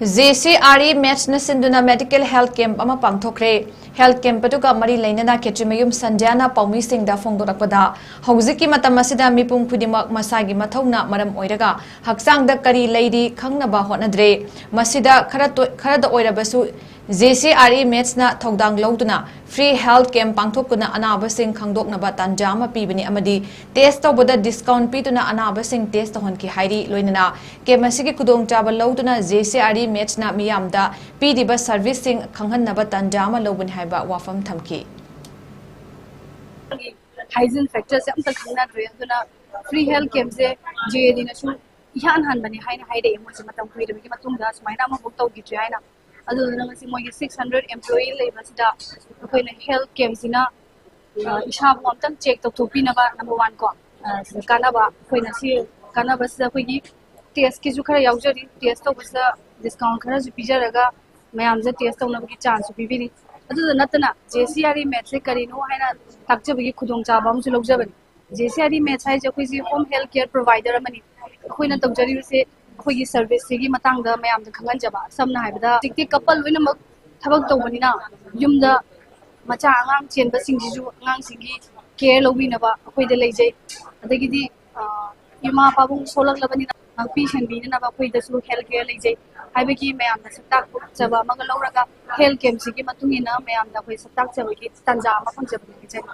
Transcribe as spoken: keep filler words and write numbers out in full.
J C R E ꯃꯦꯠꯁꯅ ꯁꯤꯟꯗꯨꯅ medical health camp ꯑꯃ ꯄꯥꯡꯊꯣꯛꯈ꯭ꯔꯦ꯫ Health camp ꯑꯗꯨꯒ ꯃꯔꯤ ꯂꯩꯅꯅ ꯈꯦꯇ꯭ꯔꯤꯃꯌꯨꯝ ꯁꯟꯙ꯭ꯌꯥꯅ ꯄꯥꯎꯃꯤꯁꯤꯡꯗ ꯐꯣꯡꯗꯣꯔꯛꯄꯗ, ꯍꯧꯖꯤꯛꯀꯤ ꯃꯇꯝ ꯑꯁꯤꯗ ꯃꯤꯄꯨꯝ ꯈꯨꯗꯤꯡꯃꯛ ꯃꯁꯥꯒꯤ ꯃꯊꯧꯅ ꯃꯔꯝ ꯑꯣꯏꯔꯒ ꯍꯛꯆꯥꯡꯗ ꯀꯔꯤ ꯂꯩꯔꯤ ꯈꯪꯅꯕ ꯍꯣꯠꯅꯗ꯭ꯔꯦ꯫ ꯃꯁꯤꯗ ꯈꯔ ꯇꯣ-, ꯈꯔꯗ ꯑꯣꯏꯔꯕꯁꯨ ꯖꯦ ꯁꯤ ꯑꯥꯔ ꯏ ꯃꯦꯠꯁꯅ ꯊꯧꯗꯥꯡ ꯂꯧꯗꯨꯅ ꯐ꯭ꯔꯤ ꯍꯦꯜꯊ ꯀꯦꯝꯞ ꯄꯥꯡꯊꯣꯛꯇꯨꯅ ꯑꯅꯥꯕꯁꯤꯡ ꯈꯪꯗꯣꯛꯅꯕ ꯇꯥꯟꯖꯥ ꯑꯃ ꯄꯤꯕꯅꯤ ꯑꯃꯗꯤ ꯇꯦꯁ ꯇꯧꯕꯗ ꯗꯤꯁꯀꯥꯎꯟꯠ ꯄꯤꯗꯨꯅ ꯑꯅꯥꯕꯁꯤꯡ ꯇꯦꯁ ꯇꯧꯍꯟꯈꯤ ꯍꯥꯏꯔꯤ꯫ ꯂꯣꯏꯅꯅ ꯀꯦꯝꯞ ꯑꯁꯤꯒꯤ ꯈꯨꯗꯣꯡꯆꯥꯕ ꯂꯧꯗꯨꯅ ꯖꯦ ꯁꯤ ꯑꯥꯔ ꯏ ꯃꯦꯠꯁꯅ ꯃꯤꯌꯥꯝꯗ ꯄꯤꯔꯤꯕ ꯁꯔꯚꯤꯁꯁꯤꯡ ꯈꯪꯍꯟꯅꯕ ꯇꯥꯟꯖꯥ ꯑꯃ ꯂꯧꯕꯅꯤ ꯍꯥꯏꯕ ꯋꯥꯐꯝ ꯊꯝꯈꯤ꯫ ꯍꯥꯏꯖꯤꯟ ꯐꯦꯛꯇꯔꯁꯦ ꯑꯝꯇ ꯈꯪꯅꯗ꯭ꯔꯦ꯫ ꯑꯗꯨꯅ ꯐ꯭ꯔꯤ ꯍꯦꯜꯊ ꯀꯦꯝꯞꯁꯦ ꯖꯦ ꯑꯦ ꯗꯤꯅꯁꯨ ꯏꯍꯥꯟ ꯍꯥꯟꯕꯅꯤ ꯍꯥꯏꯅ ꯍꯥꯏꯔꯛꯑꯦ꯫ ꯃꯣꯏꯁꯦ ꯃꯇꯝ ꯀꯨꯏꯔꯕꯒꯤ ꯃꯇꯨꯡꯗ ꯁꯨꯃꯥꯏꯅ ꯑꯃꯐꯥꯎ ꯇꯧꯈꯤꯗ꯭ꯔꯦ ꯍꯥꯏꯅ꯫ ꯑꯗꯨꯗꯨꯅ ꯉꯁꯤ ꯃꯣꯏꯒꯤ ꯁꯤꯛꯁ ꯍꯟꯗ꯭ꯔꯦꯗ ꯑꯦꯝꯄ꯭ꯂꯣꯌꯤ ꯂꯩꯕꯁꯤꯗ ꯑꯩꯈꯣꯏꯅ ꯍꯦꯜꯊ ꯀꯦꯝꯞꯁꯤꯅ ꯏꯁꯥꯕꯨ ꯑꯝꯇꯪ ꯆꯦꯛ ꯇꯧꯊꯣꯛꯄꯤꯅꯕ, ꯅꯝꯕꯔ ꯋꯥꯟ ꯀꯣ, ꯁꯤꯗ ꯀꯥꯟꯅꯕ ꯑꯩꯈꯣꯏꯅ ꯁꯤ ꯀꯥꯟꯅꯕꯁꯤꯗ ꯑꯩꯈꯣꯏꯒꯤ ꯇꯦꯁꯀꯤꯁꯨ ꯈꯔ ꯌꯥꯎꯖꯔꯤ꯫ ꯇꯦꯁ ꯇꯧꯕꯁꯤꯗ ꯗꯤꯁꯀꯥꯎꯟ ꯈꯔꯁꯨ ꯄꯤꯖꯔꯒ ꯃꯌꯥꯝꯁꯦ ꯇꯦꯁ ꯇꯧꯅꯕꯒꯤ ꯆꯥꯟꯁꯁꯨ ꯄꯤꯕꯤꯔꯤ꯫ ꯑꯗꯨꯗ ꯅꯠꯇꯅ ꯖꯦ ꯁꯤ ꯑꯥꯔ ꯏ ꯃꯦꯠꯁꯦ ꯀꯔꯤꯅꯣ ꯍꯥꯏꯅ ꯇꯥꯛꯆꯕꯒꯤ ꯈꯨꯗꯣꯡꯆꯥꯕ ꯑꯃꯁꯨ ꯂꯧꯖꯕꯅꯤ꯫ ꯖꯦ ꯁꯤ ꯑꯥꯔ ꯏ ꯃꯦꯠꯁ ꯍꯥꯏꯁꯦ ꯑꯩꯈꯣꯏꯁꯦ ꯍꯣꯝ ꯍꯦꯜꯊ ꯀꯦꯌꯔ ꯄ꯭ꯔꯣꯚꯥꯏꯗꯔ ꯑꯃꯅꯤ꯫ ꯑꯩꯈꯣꯏꯅ ꯇꯧꯖꯔꯤꯕꯁꯦ ꯑꯩꯈꯣꯏꯒꯤ ꯁꯔꯚꯤꯁꯁꯤꯒꯤ ꯃꯇꯥꯡꯗ ꯃꯌꯥꯝꯗ ꯈꯪꯍꯟꯖꯕ꯫ ꯁꯝꯅ ꯍꯥꯏꯔꯕꯗ ꯍꯧꯖꯤꯛꯇꯤ ꯀꯄꯜ ꯂꯣꯏꯅꯃꯛ ꯊꯕꯛ ꯇꯧꯕꯅꯤꯅ ꯌꯨꯝꯗ ꯃꯆꯥ ꯑꯉꯥꯡ ꯆꯦꯟꯕꯁꯤꯡꯁꯤꯁꯨ ꯑꯉꯥꯡꯁꯤꯡꯒꯤ ꯀꯦꯌꯔ ꯂꯧꯕꯤꯅꯕ ꯑꯩꯈꯣꯏꯗ ꯂꯩꯖꯩ꯫ ꯑꯗꯒꯤꯗꯤ ꯏꯃꯥ ꯄꯥꯕꯨꯡ ꯁꯣꯜꯂꯛꯂꯕꯅꯤꯅ ꯉꯥꯛꯄꯤ ꯁꯦꯟꯕꯤꯅꯅꯕ ꯑꯩꯈꯣꯏꯗꯁꯨ ꯍꯦꯜꯊ ꯀꯦꯌꯔ ꯂꯩꯖꯩ ꯍꯥꯏꯕꯒꯤ ꯃꯌꯥꯝꯅ ꯁꯛꯇꯥꯛꯆꯕ ꯑꯃꯒ ꯂꯧꯔꯒ ꯍꯦꯜꯊ ꯀꯦꯝꯞꯁꯤꯒꯤ ꯃꯇꯨꯡ ꯏꯟꯅ ꯃꯌꯥꯝꯗ ꯑꯩꯈꯣꯏ ꯁꯛꯇꯥꯛꯆꯕꯒꯤ ꯇꯥꯟꯖꯥ ꯑꯃ ꯐꯪꯖꯕꯅꯤ ꯍꯥꯏꯖꯔꯤ꯫